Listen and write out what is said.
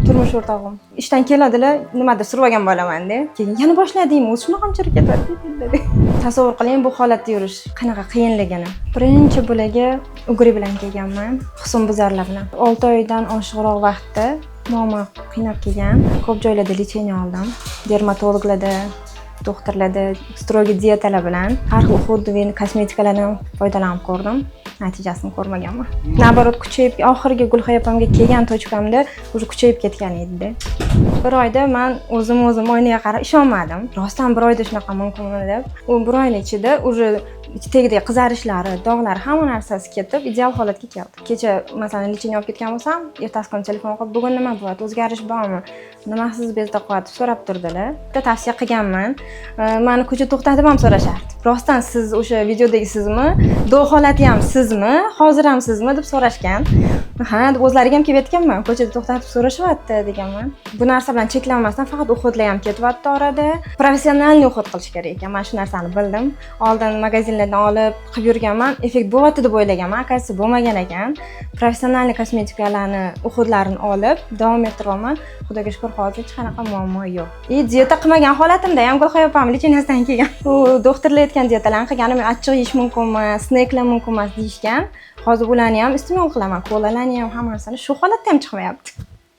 Turmush o'rtog'im ishdan keladilar, nimadir surib olgan bo'lamanda, keyin yana boshladingmi, o'zi shunaqa chirib ketadi dedi. Tasavvur qiling, bu holatda yurish qanaqa qiyinligini. Birinchi bo'lagi угри bilan kelganman, husnbuzarlar bilan. 6 oydan oshiqroq vaqtda muammo qiynab kelgan. Ko'p joylarda лечение oldim, dermatologlarda, doktorlarda, строгий dietalar bilan, har xil уходовый kosmetikalardan foydalanib ko'rdim, natijasini ko'rmaganman. Наоборот, kuchayib, oxirgi Gulxay opamga kelgan точка mda уже kuchayib ketgan edida. Bir oyda man o'zim o'zim oynaga qarab ishonmadim, rostdan bir oyda shunaqa mumkinmi deb. U bir oyni ichida уже tagidagi qizarishlari, dog'lari, hamma narsasi ketib, ideal holatga keldi. Kecha, masalan, лечение olib ketgan bo'lsam, ertasi kuni telefon qilib, bugun nima bo'lyapti, o'zgarish bormi, nima sizni bezovta qilyapti, so'rab turdilar. Bitta tavsiya qilganman. Mani ko'cha to'xtatib ham so'rashardi, rostdan siz o'sha videodagi sizmi, do holati ham sizmi, hozir ham sizmi, deb so'rashgan. Ha, deb o'zlariga ham kelib aytganman, ko'chada to'xtatib so'rashyapti deganman. Bu narsa bilan cheklanmasdan, faqat уход lar ham ketyapti orada. Профессиональный уход qilish kerak ekan, man shu narsani bildim. Oldin magazinlardan olib qilib yurganman, effekt bo'lyapti deb o'ylaganman, оказывается, bo'lmagan ekan. Профессиональный kosmetikalarni уход larini olib davom ettiryapman, xudoga shukur, hozir hech qanaqa muammo yo'q. И dieta qilmagan holatimda ham Gulxay opam лечения sidan kelgan, u doktorlar aytgan dietalarni qilganim, achchiq yeyish mumkin emas, sneklar mumkin emas deyishgan. Hozir ularni ham iste'mol qilaman, kolalarni ham, hamma narsani, shu holatda ham chiqmayapti.